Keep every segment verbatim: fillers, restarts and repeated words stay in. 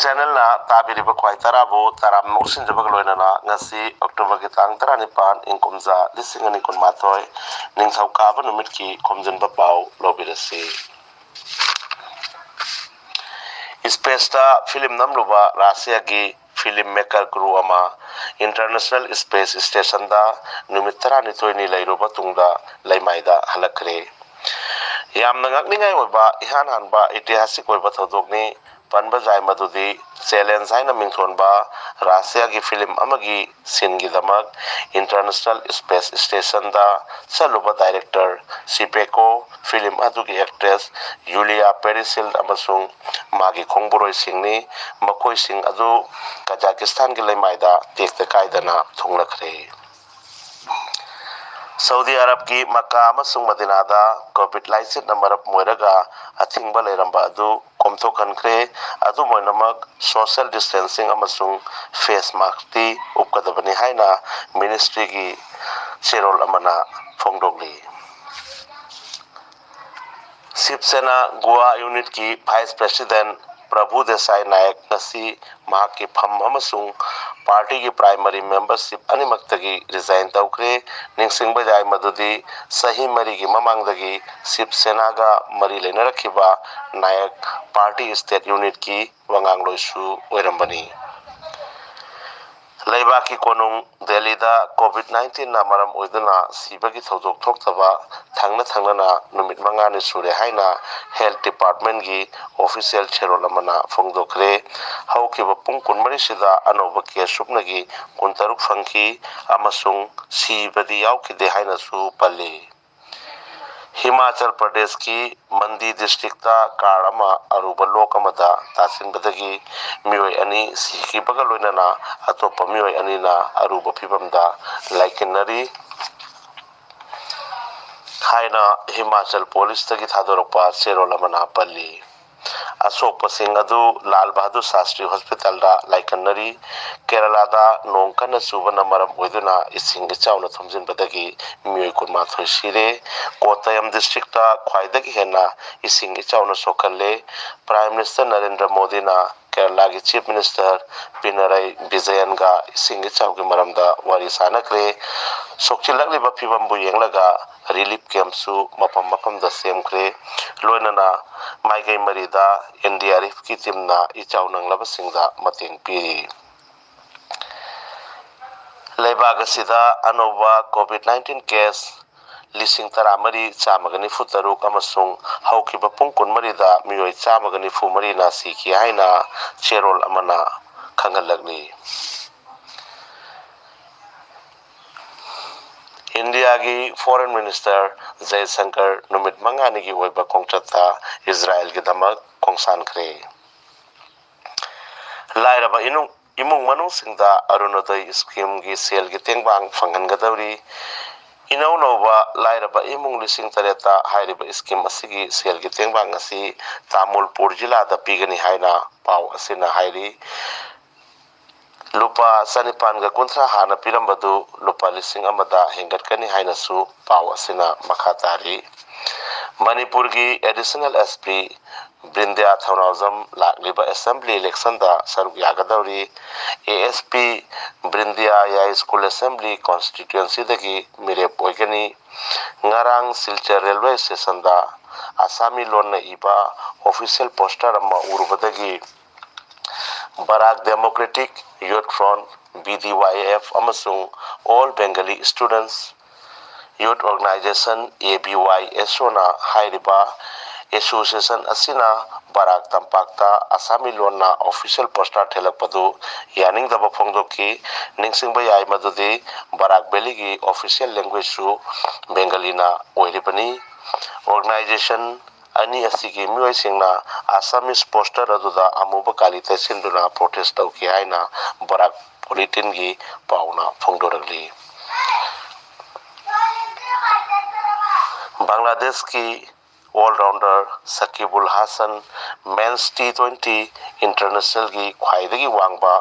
ꯆꯦꯅꯦꯜꯅ ꯇꯥꯕꯤꯔꯤꯕ ꯈ꯭ꯋꯥꯏ ꯇꯔꯥꯕꯨ ꯇꯔꯥꯝꯅ ꯑꯣꯛꯁꯤꯟꯖꯕꯒ ꯂꯣꯏꯅꯅ ꯉꯁꯤ ꯑꯣꯛꯇꯣꯕꯔꯒꯤ ꯇꯥꯡ ꯇꯔꯥꯅꯤꯄꯥꯟ, ꯏꯪ ꯀꯨꯝꯖꯥ ꯂꯤꯁꯤꯡ ꯑꯅꯤ ꯀꯨꯟꯃꯥꯊꯣꯏ, ꯅꯤꯡꯊꯧꯀꯥꯕ ꯅꯨꯃꯤꯠꯀꯤ ꯈꯣꯝꯖꯤꯟꯕ ꯄꯥꯎ ꯂꯧꯕꯤꯔꯁꯤ꯫ ꯏꯁꯄꯦꯁꯇ ꯐꯤꯂꯝ ꯅꯝꯂꯨꯕ ꯔꯥꯁꯤꯌꯥꯒꯤ ꯐꯤꯂꯝ ꯃꯦꯀꯔ ꯀ꯭ꯔꯨ ꯑꯃ ꯏꯟꯇꯔꯅꯦꯁꯅꯦꯜ ꯏꯁꯄꯦꯁ ꯏꯁꯇꯦꯁꯟꯗ ꯅꯨꯃꯤꯠ ꯇꯔꯥꯅꯤꯊꯣꯏꯅꯤ ꯂꯩꯔꯨꯕ ꯇꯨꯡꯗ ꯂꯩꯃꯥꯏꯗ ꯍꯜꯂꯛꯈ꯭ꯔꯦ꯫ ꯌꯥꯝꯅ ꯉꯛꯅꯤꯡꯉꯥꯏ ꯑꯣꯏꯕ, ꯏꯍꯥꯟ ꯍꯥꯟꯕ ꯏꯇꯤꯍꯥꯁꯤꯛ ꯑꯣꯏꯕ ꯊꯧꯗꯣꯛꯅꯤ꯫ ꯄꯟꯕ ꯌꯥꯏ ꯃꯗꯨꯗꯤ ꯆꯦꯂꯦꯟꯖ ꯍꯥꯏꯅ ꯃꯤꯡꯊꯣꯟꯕ ꯔꯥꯁꯤꯌꯥꯒꯤ ꯐꯤꯂꯝ ꯑꯃꯒꯤ ꯁꯤꯟꯒꯤꯗꯃꯛ ꯏꯟꯇꯔꯅꯦꯁꯅꯦꯜ ꯏꯁꯄꯦꯁ ꯏꯁꯇꯦꯁꯟꯗ ꯆꯠꯂꯨꯕ ꯗꯥꯏꯔꯦꯛꯇꯔ ꯁꯤꯄꯦꯀꯣ ꯐꯤꯂꯝ ꯑꯗꯨꯒꯤ ꯑꯦꯛꯇ꯭ꯔꯦꯁ ꯌꯨꯂꯤꯌꯥ ꯄꯦꯔꯤꯁꯤꯜ ꯑꯃꯁꯨꯡ ꯃꯥꯒꯤ ꯈꯣꯡꯕꯨꯔꯣꯏꯁꯤꯡꯅꯤ꯫ ꯃꯈꯣꯏꯁꯤꯡ ꯑꯗꯨ ꯀꯖꯥꯀꯤꯁꯇꯥꯟꯒꯤ ꯂꯩꯃꯥꯏꯗ ꯇꯦꯛꯇ ꯀꯥꯏꯗꯅ ꯊꯨꯡꯂꯈ꯭ꯔꯦ꯫ ꯁꯥꯎꯗꯤ ꯑꯔꯕꯀꯤ ꯃꯀꯥ ꯑꯃꯁꯨꯡ ꯃꯗꯤꯅꯥꯗ ꯀꯣꯚꯤꯗ ꯂꯥꯏꯆꯠꯅ ꯃꯔꯝ ꯑꯣꯏꯔꯒ ꯑꯊꯤꯡꯕ ꯂꯩꯔꯝꯕ ꯑꯗꯨ ꯀꯣꯝꯊꯣꯛꯍꯟꯈ꯭ꯔꯦ꯫ ꯑꯗꯨꯝ ꯑꯣꯏꯅꯃꯛ, ꯁꯣꯁꯤꯌꯦꯜ ꯗꯤꯁꯇꯦꯟꯁꯤꯡ ꯑꯃꯁꯨꯡ ꯐꯦꯁ ꯃꯥꯁꯛꯇꯤ ꯎꯞꯀꯗꯕꯅꯤ ꯍꯥꯏꯅ ꯃꯤꯅꯤꯁꯇ꯭ꯔꯤꯒꯤ ꯆꯦꯔꯣꯜ ꯑꯃꯅ ꯐꯣꯡꯗꯣꯛꯂꯤ꯫ ꯁꯤꯕ ꯁꯦꯅꯥ ꯒꯣꯋꯥ ꯌꯨꯅꯤꯠꯀꯤ ꯚꯥꯏꯁ ꯄ꯭ꯔꯦꯁꯤꯗꯦꯟ ꯄ꯭ꯔꯚꯨ ꯗꯦꯁꯥꯏ ꯅꯥꯌꯛ ꯉꯁꯤ ꯃꯍꯥꯛꯀꯤ ꯐꯝ ꯑꯃꯁꯨꯡ ꯄꯥꯔꯇꯤꯒꯤ ꯄ꯭ꯔꯥꯏꯃꯔꯤ ꯃꯦꯝꯕꯔꯁꯤꯞ ꯑꯅꯤꯃꯛꯇꯒꯤ ꯔꯤꯖꯥꯏꯟ ꯇꯧꯈ꯭ꯔꯦ꯫ ꯅꯤꯡꯁꯤꯡꯕ ꯌꯥꯏ ꯃꯗꯨꯗꯤ ꯆꯍꯤ ꯃꯔꯤꯒꯤ ꯃꯃꯥꯡꯗꯒꯤ ꯁꯤꯕ ꯁꯦꯅꯥꯒ ꯃꯔꯤ ꯂꯩꯅꯔꯛꯈꯤꯕ ꯅꯥꯌꯛ ꯄꯥꯔꯇꯤ ꯁ꯭ꯇꯦꯠ ꯌꯨꯅꯤꯠꯀꯤ ꯋꯥꯉꯥꯡꯂꯣꯏꯁꯨ ꯑꯣꯏꯔꯝꯕꯅꯤ꯫ ꯂꯩꯕꯥꯛꯀꯤ ꯀꯣꯅꯨꯡ ꯗꯦꯜꯂꯤꯗ ꯀꯣꯚꯤꯗ ꯅꯥꯏꯟꯇꯤꯟꯅ ꯃꯔꯝ ꯑꯣꯏꯗꯨꯅ ꯁꯤꯕꯒꯤ ꯊꯧꯗꯣꯛ ꯊꯣꯛꯇꯕ ꯊꯪꯅ ꯊꯪꯅꯅ ꯅꯨꯃꯤꯠ ꯃꯉꯥꯅꯤ ꯁꯨꯔꯦ ꯍꯥꯏꯅ ꯍꯦꯜꯊ ꯗꯤꯄꯥꯔꯠꯃꯦꯟꯒꯤ ꯑꯣꯐꯤꯁꯤꯌꯦꯜ ꯆꯦꯔꯣꯜ ꯑꯃꯅ ꯐꯣꯡꯗꯣꯛꯈ꯭ꯔꯦ꯫ ꯍꯧꯈꯤꯕ ꯄꯨꯡ ꯀꯨꯟꯃꯔꯤꯁꯤꯗ ꯑꯅꯧꯕ ꯀꯦꯁ ꯁꯨꯞꯅꯒꯤ ꯀꯨꯟꯇꯔꯨꯛ ꯐꯪꯈꯤ ꯑꯃꯁꯨꯡ ꯁꯤꯕꯗꯤ ꯌꯥꯎꯈꯤꯗꯦ ꯍꯥꯏꯅꯁꯨ ꯄꯜꯂꯤ꯫ ꯍꯤꯃꯥꯆꯜ ꯄ꯭ꯔꯗꯦꯁꯀꯤ ꯃꯟꯗꯤ ꯗꯤꯁꯇ꯭ꯔꯤꯛꯇ ꯀꯥꯔ ꯑꯃ ꯑꯔꯨꯕ ꯂꯣꯛ ꯑꯃꯗ ꯇꯥꯁꯤꯟꯕꯗꯒꯤ ꯃꯤꯑꯣꯏ ꯑꯅꯤ ꯁꯤꯈꯤꯕꯒ ꯂꯣꯏꯅꯅ ꯑꯇꯣꯞꯄ ꯃꯤꯑꯣꯏ ꯑꯅꯤꯅ ꯑꯔꯨꯕ ꯐꯤꯚꯝꯗ ꯂꯥꯏꯀꯠꯅꯔꯤ ꯍꯥꯏꯅ ꯍꯤꯃꯥꯆꯜ ꯄꯨꯂꯤꯁꯇꯒꯤ ꯊꯥꯗꯣꯔꯛꯄ ꯆꯦꯔꯣꯜ ꯑꯃꯅ ꯄꯜꯂꯤ꯫ ꯑꯁꯣꯛꯄꯁꯤꯡ ꯑꯗꯨ ꯂꯥꯜ ꯕꯍꯥꯗꯨꯔ ꯁꯥꯁꯇ꯭ꯔꯤ ꯍꯣꯁꯄꯤꯇꯥꯜꯗ ꯂꯥꯏꯀꯠꯅꯔꯤ꯫ ꯀꯦꯔꯂꯥꯗ ꯅꯣꯡ ꯀꯟꯅ ꯆꯨꯕꯅ ꯃꯔꯝ ꯑꯣꯏꯗꯨꯅ ꯏꯁꯤꯡ ꯏꯆꯥꯎꯅ ꯊꯨꯝꯖꯤꯟꯕꯗꯒꯤ ꯃꯤꯑꯣꯏ ꯀꯨꯟꯃꯥꯊꯣꯏ ꯁꯤꯔꯦ꯫ ꯀꯣꯇꯌꯝ ꯗꯤꯁꯇ꯭ꯔꯤꯛꯇ ꯈ꯭ꯋꯥꯏꯗꯒꯤ ꯍꯦꯟꯅ ꯏꯁꯤꯡ ꯏꯆꯥꯎꯅ ꯁꯣꯛꯍꯜꯂꯦ꯫ ꯄ꯭ꯔꯥꯏꯝ ꯃꯤꯅꯤꯁꯇꯔ ꯅꯔꯦꯟꯗ꯭ꯔ ꯃꯣꯗꯤꯅ ꯀꯦꯔꯂꯥꯒꯤ Chief Minister ꯄꯤꯅꯔꯥꯏ ꯕꯤꯖꯌꯟꯒ ꯏꯁꯤꯡ ꯏꯆꯥꯎꯒꯤ ꯃꯔꯝꯗ ꯋꯥꯔꯤ ꯁꯥꯅꯈ꯭ꯔꯦ꯫ ꯁꯣꯛꯆꯤꯜꯂꯛꯂꯤꯕ ꯐꯤꯕꯝꯕꯨ ꯌꯦꯡꯂꯒ relief campꯁꯨ ꯃꯐꯝ ꯃꯐꯝꯗ ꯁꯦꯝꯈ꯭ꯔꯦ꯫ ꯂꯣꯏꯅꯅ ꯃꯥꯏꯀꯩ ꯃꯔꯤꯗ NDRFꯀꯤ teamꯅ ꯏꯆꯥꯎ ꯅꯪꯂꯕꯁꯤꯡꯗ ꯃꯇꯦꯡ ꯄꯤꯔꯤ꯫ ꯂꯩꯕꯥꯛ ꯑꯁꯤꯗ ꯑꯅꯧꯕ COVID nineteen case ꯂꯤꯁꯤꯡ ꯇꯔꯥꯃꯔꯤ ꯆꯥꯝꯃꯒ ꯅꯤꯐꯨ ꯇꯔꯨꯛ ꯑꯃꯁꯨꯡ ꯍꯧꯈꯤꯕ ꯄꯨꯡ ꯀꯨꯟꯃꯔꯤꯗ ꯃꯤꯑꯣꯏ ꯆꯥꯝꯃꯒ ꯅꯤꯐꯨ ꯃꯔꯤꯅ ꯁꯤꯈꯤ ꯍꯥꯏꯅ ꯆꯦꯔꯣꯜ ꯑꯃꯅ ꯈꯪꯍꯜꯂꯛꯂꯤ꯫ ꯏꯟꯗꯤꯌꯥꯒꯤ Foreign Minister ꯖꯌꯁꯪꯀꯔ ꯅꯨꯃꯤꯠ ꯃꯉꯥꯅꯤꯒꯤ ꯑꯣꯏꯕ ꯈꯣꯡꯆꯠꯇ ꯏꯖꯔꯥꯏꯜꯒꯤꯗꯃꯛ ꯈꯣꯡꯁꯥꯟꯈ꯭ꯔꯦ꯫ ꯂꯥꯏꯔꯕ ꯏꯅꯨꯡ-, ꯏꯃꯨꯡ ꯃꯅꯨꯡꯁꯤꯡꯗ ꯑꯔꯨꯅꯣꯗꯌ schemeꯒꯤ ꯁꯦꯜꯒꯤ ꯇꯦꯡꯕꯥꯡ ꯐꯪꯍꯟꯒꯗꯧꯔꯤ꯫ ꯏꯅꯧ ꯅꯧꯕ ꯂꯥꯏꯔꯕ ꯏꯃꯨꯡ ꯂꯤꯁꯤꯡ ꯇꯔꯦꯠꯇ ꯍꯥꯏꯔꯤꯕ scheme ꯑꯁꯤꯒꯤ ꯁꯦꯜꯒꯤ ꯇꯦꯡꯕꯥꯡ ꯑꯁꯤ ꯇꯥꯃꯨꯜꯄꯨꯔ ꯖꯤꯂꯥꯗ ꯄꯤꯒꯅꯤ ꯍꯥꯏꯅ ꯄꯥꯎ ꯑꯁꯤꯅ ꯍꯥꯏꯔꯤ꯫ ꯂꯨꯄꯥ ꯆꯅꯤꯄꯥꯟꯒ ꯀꯨꯟꯊ꯭ꯔꯥ ꯍꯥꯟꯅ ꯄꯤꯔꯝꯕꯗꯨ ꯂꯨꯄꯥ ꯂꯤꯁꯤꯡ ꯑꯃꯗ ꯍꯦꯟꯒꯠꯀꯅꯤ ꯍꯥꯏꯅꯁꯨ ꯄꯥꯎ ꯑꯁꯤꯅ ꯃꯈꯥ ꯇꯥꯔꯤ꯫ ꯃꯅꯤꯄꯨꯔꯒꯤ Additional SP ꯕ꯭ꯔꯤꯟꯗ꯭ꯌꯥ ꯊꯧꯅꯥꯎꯖꯝ ꯂꯥꯛꯂꯤꯕ assembly electionꯗ ꯁꯔꯨꯛ ꯌꯥꯒꯗꯧꯔꯤ꯫ ASP ꯕ꯭ꯔꯤꯟꯗ꯭ꯌꯥ ꯌꯥꯏꯁ꯭ꯀꯨꯜ assembly constituencyꯗꯒꯤ ꯃꯤꯔꯦꯞ ꯑꯣꯏꯒꯅꯤ꯫ ꯉꯔꯥꯡ ꯁꯤꯜꯆꯔ railway stationꯗ ꯑꯁꯥꯃꯤ ꯂꯣꯟꯅ ꯏꯕ official poster ꯑꯃ ꯎꯔꯨꯕꯗꯒꯤ ꯕꯔꯥꯛ Democratic Youth Front, BDYF, ꯑꯃꯁꯨꯡ All Bengali Students Youth Organization, ABYSOꯅ ꯍꯥꯏꯔꯤꯕ association ꯑꯁꯤꯅ ꯕꯔꯥꯛ ꯇꯝꯄꯥꯛꯇ ꯑꯁꯥꯃꯤ ꯂꯣꯟꯅ official poster ꯊꯦꯠꯂꯛꯄꯗꯨ ꯌꯥꯅꯤꯡꯗꯕ ꯐꯣꯡꯗꯣꯛꯈꯤ꯫ ꯅꯤꯡꯁꯤꯡꯕ ꯌꯥꯏ ꯃꯗꯨꯗꯤ ꯕꯔꯥꯛ valleyꯒꯤ official languageꯁꯨ Bengaliꯅ ꯑꯣꯏꯔꯤꯕꯅꯤ꯫ Organization ꯑꯅꯤ ꯑꯁꯤꯒꯤ ꯃꯤꯑꯣꯏꯁꯤꯡꯅ Assamese poster ꯑꯗꯨꯗ ꯑꯃꯨꯕ ꯀꯥꯂꯤ ꯇꯩꯁꯤꯟꯗꯨꯅ protest ꯇꯧꯈꯤ ꯍꯥꯏꯅ ꯕꯔꯥꯛ Bulletinꯒꯤ ꯄꯥꯎꯅ ꯐꯣꯡꯗꯣꯔꯛꯂꯤ꯫ ꯕꯪꯒ꯭ꯂꯥꯗꯦꯁꯀꯤ all-rounder ꯁꯀꯤꯕꯨꯜ Hasan men's T twenty internationalꯒꯤ ꯈ꯭ꯋꯥꯏꯗꯒꯤ ꯋꯥꯡꯕ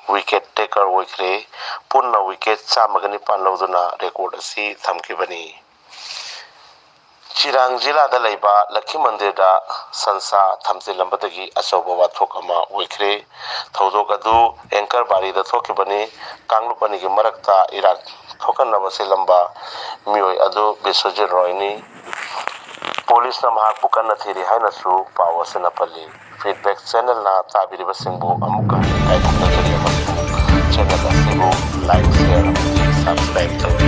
wicket taker ꯑꯣꯏꯈ꯭ꯔꯦ꯫ ꯄꯨꯟꯅ wicket ꯆꯥꯝꯃꯒ ꯅꯤꯄꯥꯟ ꯂꯧꯗꯨꯅ record ꯑꯁꯤ ꯊꯝꯈꯤꯕꯅꯤ꯫ ꯆꯤꯔꯥꯡ ꯖꯤꯂꯥꯗ ꯂꯩꯕ ꯂꯛꯈꯤ ꯃꯟꯗꯤꯔꯗ ꯁꯟꯁꯥ ꯊꯝꯖꯤꯜꯂꯝꯕꯗꯒꯤ ꯑꯆꯧꯕ ꯋꯥꯊꯣꯛ ꯑꯃ ꯑꯣꯏꯈ꯭ꯔꯦ꯫ ꯊꯧꯗꯣꯛ ꯑꯗꯨ ꯑꯦꯡꯀꯔ ꯕꯥꯔꯤꯗ ꯊꯣꯛꯈꯤꯕꯅꯤ꯫ ꯀꯥꯡꯂꯨꯞ ꯑꯅꯤꯒꯤ ꯃꯔꯛꯇ ꯏꯔꯥꯡ ꯊꯣꯛꯍꯟꯅꯕ ꯁꯤꯜꯂꯝꯕ ꯃꯤꯑꯣꯏ ꯑꯗꯨ ꯕꯤꯁ꯭ꯋꯖꯤꯠ ꯔꯣꯏꯅꯤ꯫ ꯄꯨꯂꯤꯁꯅ ꯃꯍꯥꯛꯄꯨ ꯀꯟꯅ ꯊꯤꯔꯤ ꯍꯥꯏꯅꯁꯨ ꯄꯥꯎ ꯑꯁꯤꯅ ꯄꯜꯂꯤ꯫ ꯐꯤꯗꯕꯦꯛ ꯆꯦꯅꯦꯜꯅ ꯇꯥꯕꯤꯔꯤꯕꯁꯤꯡꯕꯨ ꯑꯃꯨꯛꯀ ꯍꯟꯅ ꯏꯀꯥꯏ ꯈꯨꯝꯅꯖꯔꯤ ꯑꯃꯁꯨꯡ ꯆꯦꯅꯦꯜ ꯑꯁꯤꯕꯨ ꯂꯥꯏꯛ, ꯁꯦꯌꯔ ꯑꯃꯗꯤ ꯁꯕꯁꯀ꯭ꯔꯥꯏꯕ ꯇꯧꯕꯤꯌꯨ꯫